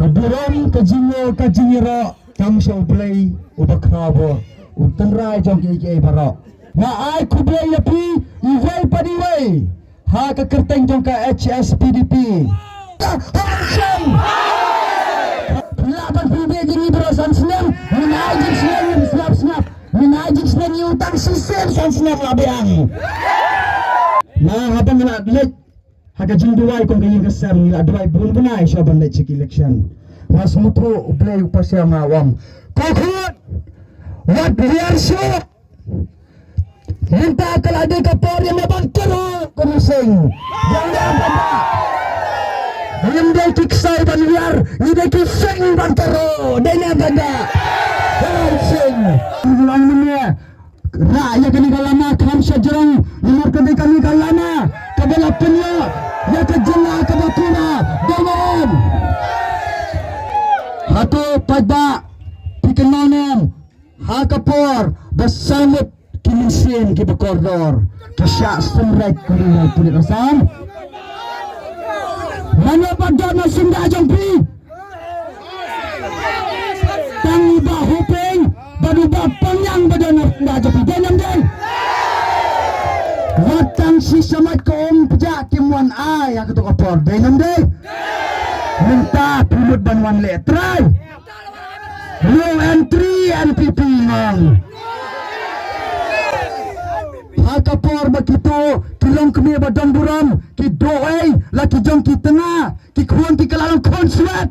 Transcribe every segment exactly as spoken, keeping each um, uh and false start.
Ka burom, ka jingïaroh, ka jingïaroh kam sha U Blei uba khraw bor, U Trai jong kiei kiei baroh. Nga ai khublei ïa phi iwei pa iwei ha ka kyrteng jong ka H S P D P. Phi lah ban pynbeit ïa ngi baroh san snem, ngin ai jingsneng, ngin sngap sngap, ngin ai jingsneng ïa u tang shisien san snem la biang. Na haba nga la leit ha ka jingduwai kum ka ïing ka sem, ngi la duwai bun bnai sha ban leit sha ka election. Nga sngewthuh U Blei u pasiam nga wan. Ko khun, wat liar shuh. Mynta ka la dei ka por ïa me ban kyrhuh kum u sing. Dei ne em kata? Ngim dei ki ksai ban liar, ngi dei ki sing ban kyrhuh. Dei ne em kata? Dei sing. Ngi long ne Rah ïa kane ka lama kham shajrong, namar kane, kane ka lama kaba la pynïoh ïa ka jylla kaba kura. Dei ne em? Hato paidbah phi kynmaw ne em ha ka por ba saw ngut ki mynsiem kiba kordor ki shah symrek kuli ïa u pulit Assam? Mano ba don na syndah jong phi? Tang u Bah Hoping bad u Bah Pangngiang ba don na syndah jong phi, dei ne em dei? Wat tang shi shamat ka um pjah kim wan ai ha kato ka por, dei ne em dei? Mynta phi mut ban wan leh trai. No entry N P P nong. Ha ka por ba kito ki longkmie ba don burom ki doh ei la ki jong ki tnga, ki khun ki kylla long khun swet.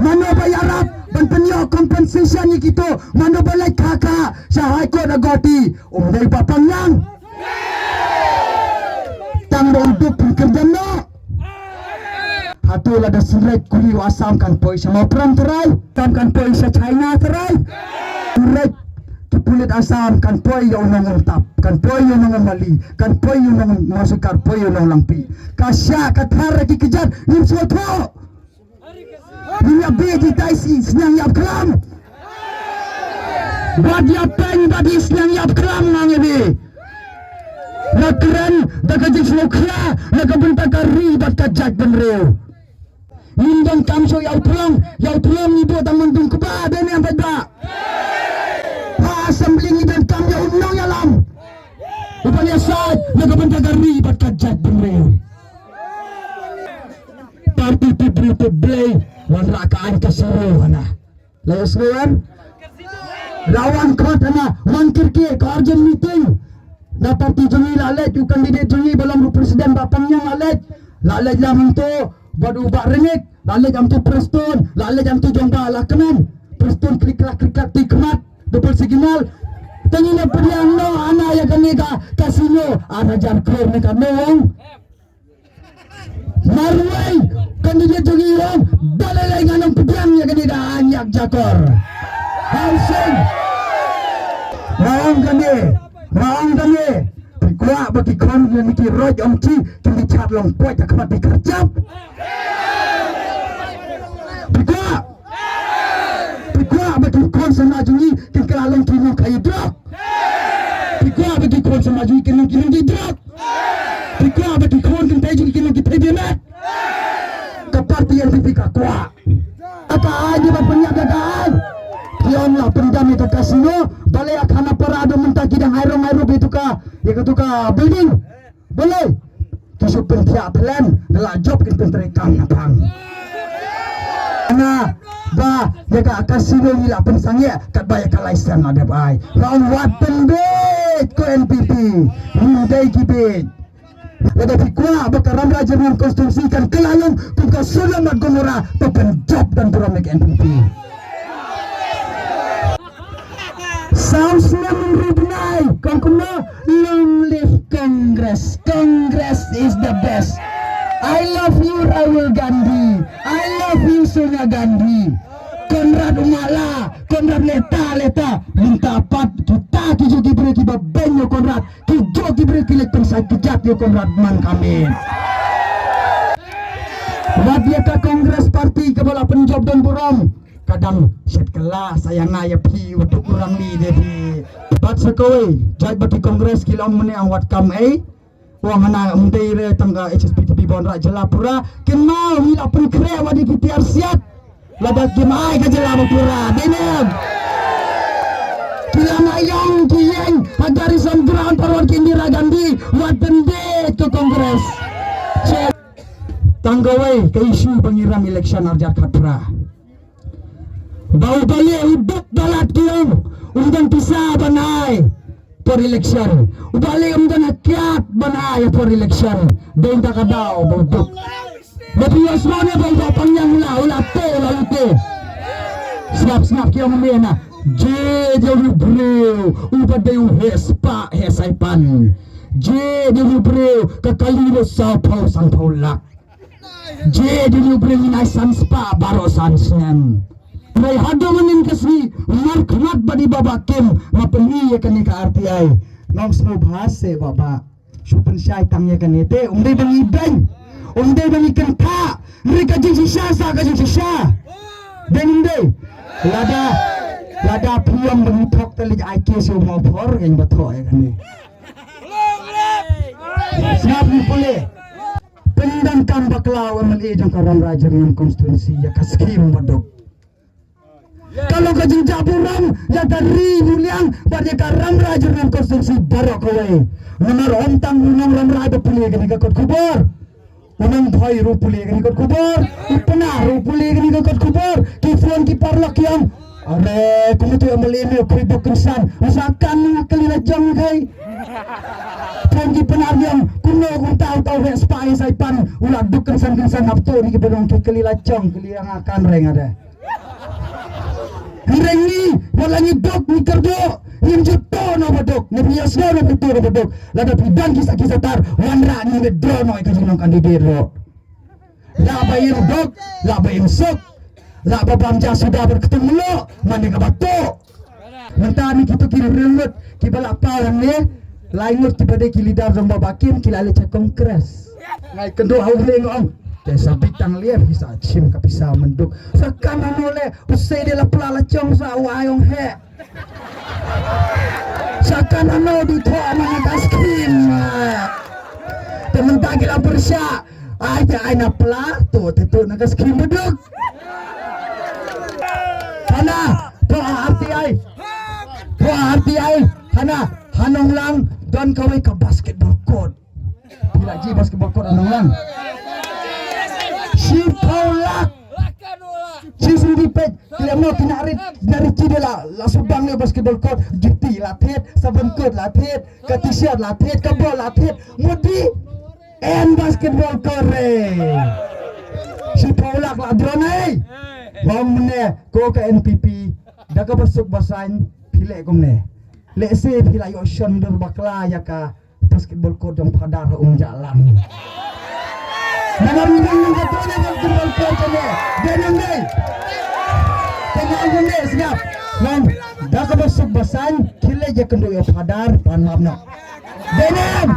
Mano ba ïarap ban pynïoh compensation ïa kito? Mano ba leit kha kha sha High Court ha Guwahati? Um dei Bah Pangngiang. Tang ba u duk pynkyrdem noh. Hato lada symrek kuli u Assam kan poi sha Mawprem trai? Assam kan poi sha China trai? Symrek ki pulit Assam kan poi ïa u nong Umtap, kan poi ïa u nong Ummali, kan poi ïa u nong Mawshynrut, poi ïa u nong Langpih. Ka shah ka thar ki kjat, ngim sngewthuh. Ngin ïa bit ïa tai shi sniang ïap khlam. Wat ïa peng bad i sniang ïap khlam nga ngi bi. La kren da ka jingsngewkhia na ka bynta ka ri bad ka jaitbynriew. Ngim donkam shuh ïa u thlong, ïa u thlong ngi buh tang myndung kba, dei ne em paidbah? Ha assembly ngi donkam ïa u nongïalam uban ïasaid na ka bynta ka ri bad ka jaitbynriew. Party People to Blei, wanrah ka aiñ ka saro hana. La ïohsngew em? La wan khot hana, wan kyrkieh ka urgent meeting. Na party jong ngi la leit u candidate jong ngi ba long u president Bah Pangngiang la leit. La leit la hangto bad u Bah Rngit, la leit hangto Prestone, la leit hangto jong Bah Lahkmen. Prestone klik klak klik klak ti khmat, double signal. Te ngi la pdiang noh hana ïa kane ka casino, ar hajar klur ne ka nong. Marwei, candidate jong ngi ong, balei lei ngan ym pdiang ïa kane da aiñ ïa ka jakor. Hau sing. Nga ong kane, nga ong kane. Phi kwah ba ki khon ïa ki roi ong ki, kin ki chat long poit ha khmat ki kyrchap. Phi kwah. Phi kwah ba ki khon samla jong ngi kin kylla long ki nongkhaïi drok. Phi kwah ba ki khon samla jong ngi kin long ki nongdih drok. Phi kwah ba ki khun kynthei jong ngi kin long ki thei biang met. Ka party N P P ka kwah. Ka aiñ ba pynïap da ka aiñ. Phi ong la pyndam ïa ka casino, balei ha Khanapara haduh mynta ki dang ai rong ai rup ïa ka, ïa katu ka building. Balei? Ki shu pynthiah thlen, da la jop kin pyntreikam na phang. Nga ba ïa ka casino ngi la pynsangeh katba ïa ka license la dep ai. Nga ong wat pynbeit ko N P P. Ngim dei ki beit. Lada phi kwah ba ka Rambrai Jyrngam constituency kan kylla long kum ka Sodom bad Gomorrah, to pynjop don burom ïa ka N P P. Saw snem hynriew bnai, kong kumno? Long live Congress. Congress is the best. I love you, Rahul Gandhi. I love you, Sonia Gandhi. Conrad u mala, Conrad leta leta. Mynta pat kita ki ju ki briew kiba beiñ ïa u Conrad. Ki ju ki briew ki leit pynsaid kjat ïa u Conrad man ka miet. Wat ïa ka Congress Party kaba la pynjop don burom. Ka dang shet kylla sa ïa nga ïa phi u duk u rangli de phi. Bad sa kawei, jait ba ki Congress ki la ong mynne ong wat kam ei. Ong hana ym dei re tang ka H S P D P ba wanrah jylla pura. Kynmaw ngi la pynkhreh wat ïa ki T R C. Lada kim ai ka jylla ba pura, dei ne em? Ki la nang ïong ki ïeng ha Garrison Ground paralok ki Indira Gandhi, wat pyndit ka Congress. Tang kawei ka issue ba ngi rem election arhajar khatphra. Ba u bale u duk da lad ki ong, um don pisa ban ai por election. U bale um don hakiad ban ai por election. Dei da ka daw ba u duk. Ba phi ïohsngew ne ba u Bah Pangngiang u la, u la te, u la lute. Sngap, sngap ki ong me na. Je, je u briew, u ba dei u heh spah, heh saipan. Je, je u briew, ka kali da saw phew, san phew lak. Je, je u briew ngin ai san spah, baroh san snem. Hynrei haduh mynnin ka sngi, markhmat ba dei Bah Bah Kim, nga pyni ïa kane ka R T I. Nga ong sngewbha seh Bah Bah. Shu pynshai tang ïa kane te, um dei ba ngi beiñ, um dei ba ngi kynthah, hynrei ka jingshisha sa ka jingshisha. Dei ne ym dei? Lada, lada phi ong ba ngi thok te leit ai case ïa u Mawphor, ïa ngi ba thok ïa kane. Sngap ngi pule. Pyndonkam bakla u M L A jong ka Rambrai Jyrngam constituency ïa ka scheme ba duk. Ka long ka jingjahburom ïa ka ri Muliang bad ïa ka Rambrai Jyrngam constituency baroh kawei. Namar ym tang u nong Rambrai ba pule kane ka kot khubor, u nong Bhoi ruh pule kane ka kot khubor, u Pnar ruh pule kane ka kot khubor. Ki phone ki paralok ki ong, are, kumno te M L A me u khreh duk kynsan, u sa kan nga kylli la jong kai. Phone ki Pnar ki ong, kumno kumta uta u heh spah heh saipan u la duk kynsan kynsan, hap to ni ki ba long ki kylli la jong, kylli nga kan reng ada. Hynrei ngi, wat la ngi duk, ngi kyrduh, ngim ju tuh noh ba duk, ngim ju ïohsngew noh ba duk, noh ba duk. Lada phi don ki sakhi satar, wanrah ngi withdraw noh ïa ka jinglong candidate ruh. Lah ba im duk, lah ba im suk, lah ba bam ja suda bad ktung mluh, mane kaba tuh. Mynta ni kito ki hynriew ngut kiba la paw hangne, lai ngut kiba dei ki leader jong Bah Bah Kim ki la leit sha Congress. Nga ïakynduh ha u ring ong, te sa bit tang lier hi sa chim ka pisa mynduk. Sa kan hano le, u sei de la pla la chong sa u ai ong heh. Sa kan hano di thoh na ka scheme. Te mynta ki la pyrshah, ai te ai na pla, to te to na ka scheme ba duk. Hana, to ha R T I. To ha R T I. Hana, ha Nonglang don kawei ka basketball court. Phi la ji basketball court ha Nonglang? Shiphew lak. Shi sngewbha peit, ki la mo ki narit, narit ki de la, la subang le basketball court, juti la thied, sabon court la thied, ka t-shirt la thied, ka bol la thied, mut di en basketball court re. Shiphew lak la draw nai. Ong mynne ko ka N P P, da kaba suk ba saiñ, phi leh kumne. Lehse phi la ïoh shon dur bakla ïa ka basketball court jong Phadar ha Umjahlam. Namar ngi dang nang kato ne basketball court jong ne. Dei ne ym dei? Te nga ong ne sngap. Ngan da kaba suk ba saiñ khie leit ïakynduh ïa u Phadar ban map noh. Dei ne em?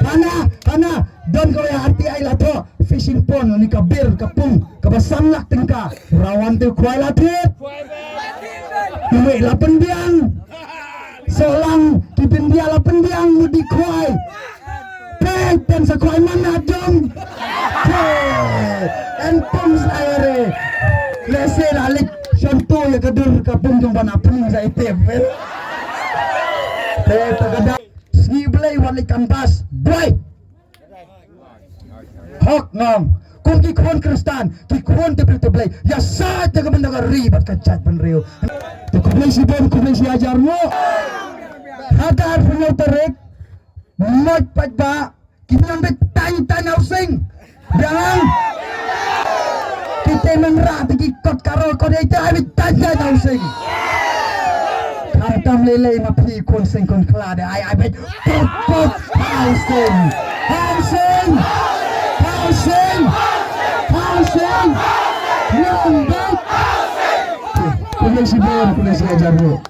Hana, hana, don kawei ha R T I la thoh fishing pond, une ka bir ka pung kaba san lak tyngka. Rawan te khwai la thied. Iwei la pynbiang. Sohlang ki Bindia la pynbiang mut di khwai. Te ten sa khwai man na jong. Te en pung sa ïa re. Lehse la leit shon to ïa ka dur ka pung jong ban apni sa ite. Te ta ka da sngi Blei wan leit kan bas. Blei. Hok ngong. Kum ki khun Khristan, ki khun te Blei te Blei. Ïa sa te ka bynta ka ri bad ka jaitbynriew. Te khublei shibun, khublei shi hajar nguh. Ha ka arphew hynñiew tarik, Moj paidbah, ki nang bit tang tang housing. Biang. Kita menrah te ki kot karo kot ita ai bit tang tang housing. Khamtam lei lei ma phi khun seng khun khla de ai ai bit pop pop housing. Housing. Housing. Housing. Nang bit. Khublei shibun, khublei shi hajar nguh.